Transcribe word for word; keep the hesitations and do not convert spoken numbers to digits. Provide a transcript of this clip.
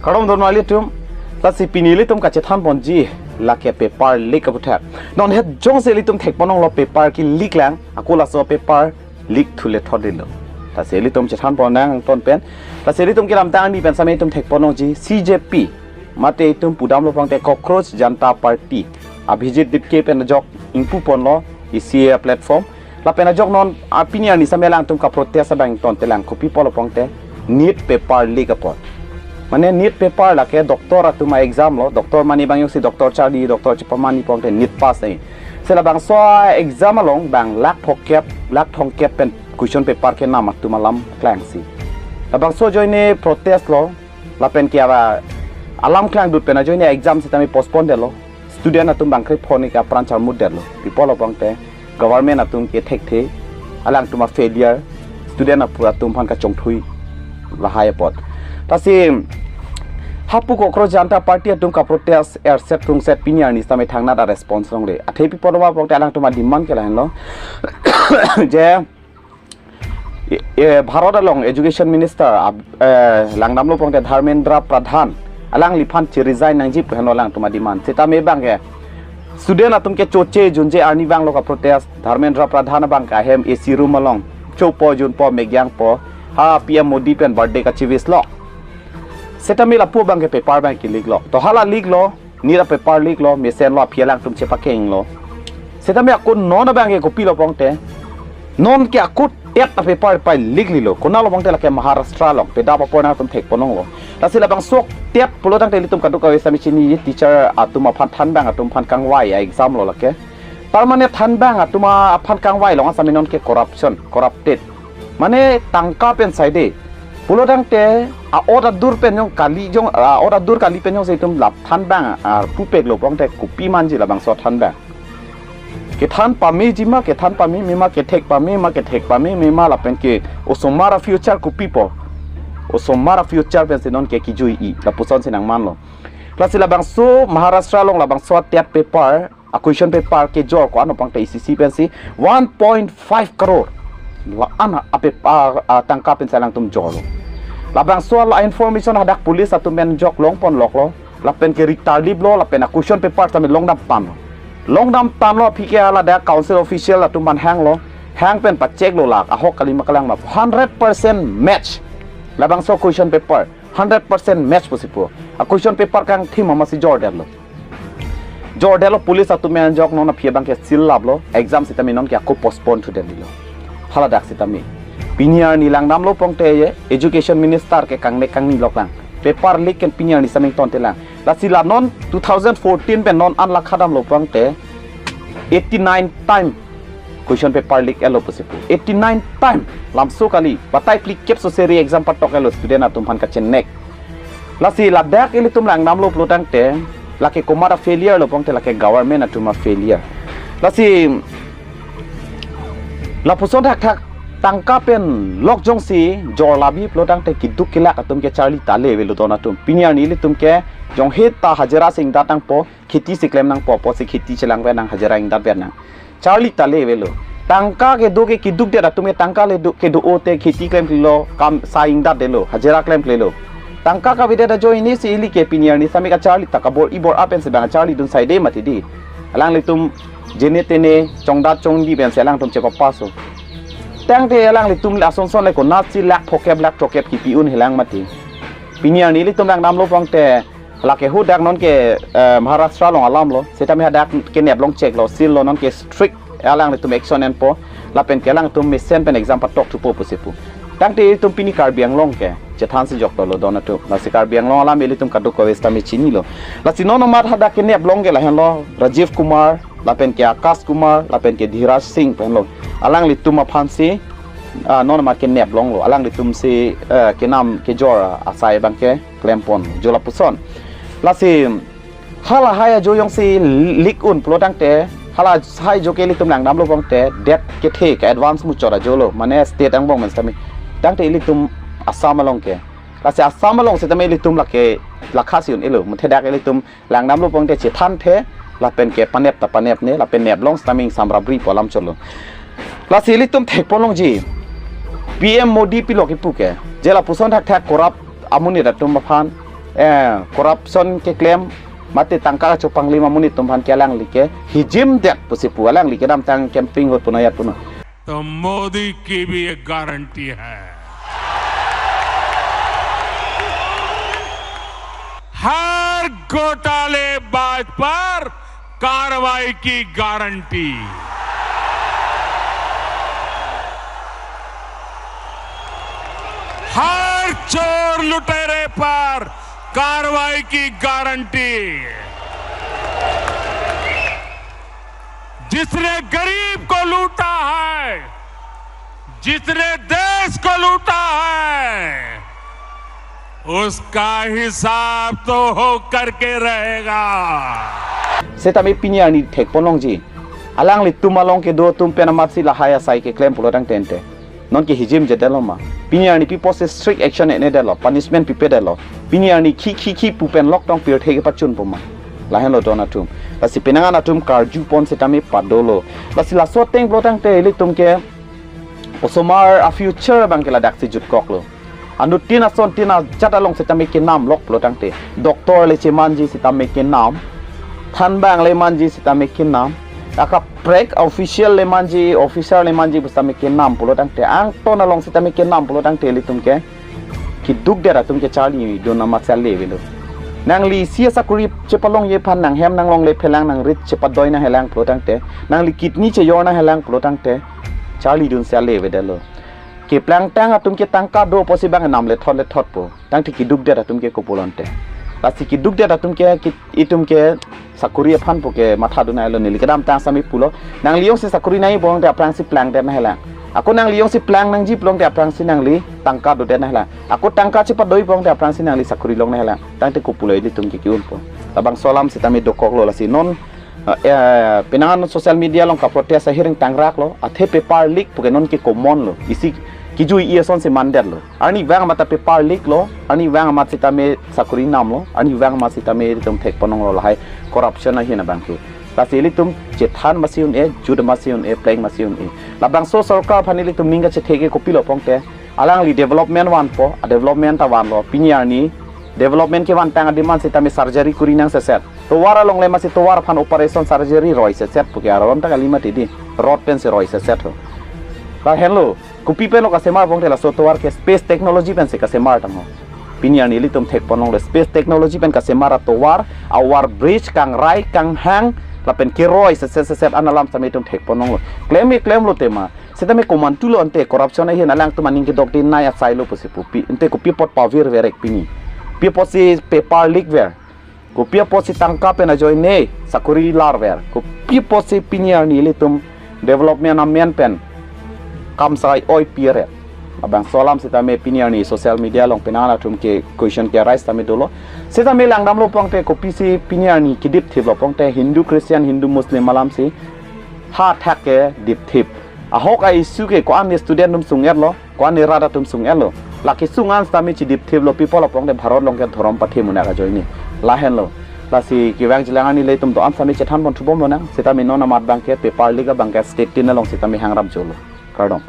Kardom don mali tum, lasi pini ilitum kachethan ponji lake paper leak aputhak. Non het jongsi ilitum thekpon longlo paper ke-leak lang, ako laso paper leak thule thot dilo. Lasi ilitum chethan pon nangton pen. Lasi ilitum kedamtang arni pen same itum thekpon longji C J P, mate itum pudamlo pangte Cockroach Janta Party, Abhijit Dipke pen ajok ingpu ponlo isi platform. Lapen ajok non, ah, pini arni same alangtum kaprotest abang tongte lang, kopi pulo pangte NEET paper leak apot. Mane NEET paper lake doctor atum a-exam lo, doctor mane bang jongsi doctor charli, doctor chepamani pangte NEET pass nai. Si labangso a-exam along bang lakh phokep, lakh thomkep pen question paper kenam atum alam klangsi. Labangso ajoine protest lo, lapen ke aba alam klangdut pen ajoine exam sitame postpone detlo. Student atum bang krepho ni ke apran charmut detlo. Pi pulo pangte government atum ke thekthe, alangtum a-failure, student apu atum aphan kachongthui lahai apot. Lasi hapu Cockroach Janta Party atum kaprotest erset krungset pini arni sitame thangnat a-response longle. Athe pi pulo pangte alangtum a-demand ke lahenlo. Je e, e, Bharat along Education Minister ab-, eh, langdamlo pangte Dharmendra Pradhan, alangliphan che-resign nangji pu henlo alangtum a-demand. Sitame bang ke student atum ke choche junje arni banglo kaprotest, Dharmendra Pradhan bang ke ahem A C room along chopo junpo, mek jangpo, ha P M Modi pen birthday kachiwish lo. Sitame lapu bang ke paper bang ke-leak lo. To hala leak lo, NEET a-paper leak lo, mesenlo, aphi alangtum chepakenglo. Sitame ako non abang ke kopilo pangte, non ke ako TET a-paper pai leak lilo. Konatlo pangte lake Maharashtra along, pedap apor nangtum thekpon longlo. Lasi labangso TET pulo tangte ilitum kadokave sitame chini, teacher atum aphan thanbang atum aphan kangvai a-exam lo lake. Permanent thanbang atum aphan kangvai along asami non ke corruption, corrupted. Mane tangka pen saide. Pulo tangte a-ot adur pen jong kali jong, a-ot adur kali pen jongsi itum lap thanbang arpu peklo pangte kopi manji labangso thanbang. Kethan pameji ma, kethan pameme ma, kethek pameme ma, kethek pameme ma, lapen ke osomar a-future kopipo. Osomar a-future pensi non ke kijui-i, lapuson si nangmanlo. Lasi labangso Maharashtra along labangso TET paper, a-question paper kejor ko-an lo pangte isi isi pensi one point five crore. La-an a-pep-, a, a, tangka pensi alangtum jorlo. Labangso la information hadak police atum pen jok longpon loklo. Lapen ke rik tarliplo, lapen a-question paper sitame longdam tanlo. Longdam tanlo aphi ke ladak council official atum aphan hanglo. Hang pen pacheklo la ahok kali ma kalang ma. Hundred percent match. Labangso question paper hundred percent match pusi pu. A-question paper kangthim amatsi jordetlo. Jordetlo police atum pen jok non aphi abang ke seal laplo, exam sitame non ke ako postpone thudetlo. Haladak sitame. Pini arni langdamlo pangte ye, education minister ke kangnek kangni loklang. Paper leak ke pini arni sitame tongte lang. Lasi la non two thousand fourteen pen non an la khadamlo pangte eighty-nine time question paper leak etlo pusi pu. Eighty-nine time. Lamso kali. Batai phlikep sose re-exam patok etlo student atum aphan kachenek. Lasi ladak ilitum langdamlo pulo tangte, lake komat a-failure lo pangte lake government atum a-failure. Lasi lapuson thakthak tangka pen lok jongsi jor labi pulo tangte keduk kelak atum ke charli tale avelo don atum. Pini arni ilitum ke jong heta hajira si ingdat nangpo, kheti si klem nangpo, apotsi kheti chelang pen nang, hajira ingdat pen nang. Charli tale avelo. Tangka kedo ke keduk det atum ke tangka le do, kedo-o te kheti klemklelo, kam sa ingdatdetlo, hajira klemklelo. Tangka kavedet ajoine si ili ke pini arni sitame kacharli ta kabor-i bor-a pensi bang charlidun saide mati di. Alanglitum jene tene chongdat chongdi pensi alangtum chepapaso. Tangte alanglitum le asonson le konatsi lakh phokep lakh throkep kipi un helang mati. Pini arni ilitum langdamlo pangte lake hadak non ke, eh, Maharashtra along alam lo, sitame hadak kenep longcheklo, seal lo, non ke strict alanglitum action enpo, lapen ke alangtum mesen pen exam patok thupo pusi pu. Tangte itum pini Karbi Anglong ke chethan si jok dolo don atum. Lasi Karbi Anglong alam ilitum kadokave sitame chinilo. Lasi non amat hadak kenep long ke lahenlo, Rajiv Kumar, lapen ke Akash Kumar, lapen ke Dhiraj Singh pen lo. Alanglitum aphansi, ah, non amat kenep longlo. Alanglitum si, eh, kenam kejor asai abang ke klempon. Jo lapuson. Lasi halahai ajo jongsi leak un pulo tangte, halahai ajo ke ilitum langdamlo pangte, det kethe ke advance muchot ajo lo. Mane state angbong pen sitame. Tangte ilitum Assam along ke. Lasi Assam along sitame ilitum lake lakha si un-elo. Muthe dak ilitum langdamlo pangte chethanthe, lapen ke panep ta panepne, lapen nep long sitame ingsam rabri pu alam cholo. Lasi ilitum thekpon longji, P M Modi pilo kipu ke, je lapuson thakthak corrupt amonit atum aphan, eh, corruption keklem, mate tangka chopanglim amonit atum aphan ke alangli ke hijim det pusi pu, alangli kedamtang campaign ahut punon ajat punon. तो मोदी की भी एक गारंटी है, हर घोटालेबाज पर कार्रवाई की गारंटी, हर चोर लुटेरे पर कार्रवाई की गारंटी। जिसने गरीब को लूटा है, जिसने देश को लूटा है, उसका हिसाब तो हो करके रहेगा। Setame pini arni thekponlongji. Alanglitum along kedo atum pen amatsi lahai asai keklem pulo tangte ante, non ke hijim jedetlo ma? Pini arni pi apotsi strict action enedetlo, punishment pipedetlo? Pini arni khi khi khi pu pen loktong pirthe kepachunpo ma? Lahenlo don atum. Lasi penang an atum karjupon setame padolo. Lasi laso ateng pulo tangte ilitum ke osomar a-future abang ke ladaksi jutkoklo. Anuttin ason tin ajat along setame kenamlok pulo tangte, doctor le chemanji setame kenam, thanbang le manji setame kenam, akaprek official le manji, officer le manji pu setame kenam pulo tangte, angton along setame kenam pulo tangte ilitum ke keduk det atum ke charlidun amatsi ale avelo. Nangli isi asakori chepalongji aphan nanghem nanglongle phelang, nangrit chepadoi nanghelang pulo tangte, nangli kidney chejor nanghelang pulo tangte, charlidunsi ale avedetlo. Keplangtang atum ke tangka do apotsi bang namlethot lethotpo. Tangte keduk det atum ke kopulo ante? Lasi keduk det atum ke, ke itum ke sakori aphan pu ke mathadun ailo neli. Kedamtang setame pulo, nangli jongsi sakori nangji pulo tangte aphrangsi plangdet nanghelang. Ako nangli jongsi plang nangji pulo tangte aphrangsi nangli tangka dodet nanghelang. Ako tangka chepadoi pulo tangte aphrangsi nangli sakori long nanghelang. Tangte kopulo ilitum ke ke-unpo? Labangso alam setame dokoklo. Lasi non, eh, eh, penang an social media along kaprotest ahiring tangraklo, athe paper leak pu ke non ke common lo. Isi kejui-i asonsi mandetlo. Arnivang amat ta paper leak lo, arnivang amat setame sakori namlo, arnivang amat setame ilitum thekponlonglo lahai corruption ahin abang ke. Lasi ilitum chethan masi un-e, jut masi un-e, pleng masi un-e. Labangso sorkar aphan ilitum ning kachethe ke kopilo pulo tangte, alangli development vanpo, a-development ta vanlo, pini arni development kevantang adim an setame surgery kori nangseset. Tovar along le masi tovar aphan operation surgery roi seset pu ke aron ta kali mati di, rod pensi roi seset ho. Lahenlo, kopi penlo kasemar pulo tangte laso tovar ke space technology pensi kasemar tangho. Pini arni ilitum thekponlonglo space technology pen kasemar atovar, a-over bridge kangrai kanghang, lapen keroi seset seset an alam setame itum thekponlonglo. Klem ke klemlo tema. Setame komantulo ante corruption ahin, alangtum aning kedok di nai asailo pusi pu pi, ante kopi apot pavirver-ek pini? Pi apotsi paper leak ver? Kopi apotsi tangka pen ajoine sakori larver? Kopi apotsi pini arni ilitum development amen pen kam sai oi piret? Labangso alam setame pini arni social media along penang an atum ke question ke-arise setame dolo. Setame langdamlo pulo tangte kopisi pini arni kedipthiplo pulo tangte, Hindu Christian, Hindu Muslim alamsi ha thak ke dipthip. Ahok a-issue ke ko-an student atum sung-etlo, ko-an rat atum sung-etlo. Lake sung an setame chidipthiplo, pi apotlo pulo tangte Bharat along ke dhorom pathe munak ajoine. Lahenlo. Lasi kevang jilang arni ilitum do-an setame chethanpon thubomlonang. Setame non amat abang ke paper leak abang ke state tin along setame hangrap jolo. Kardom.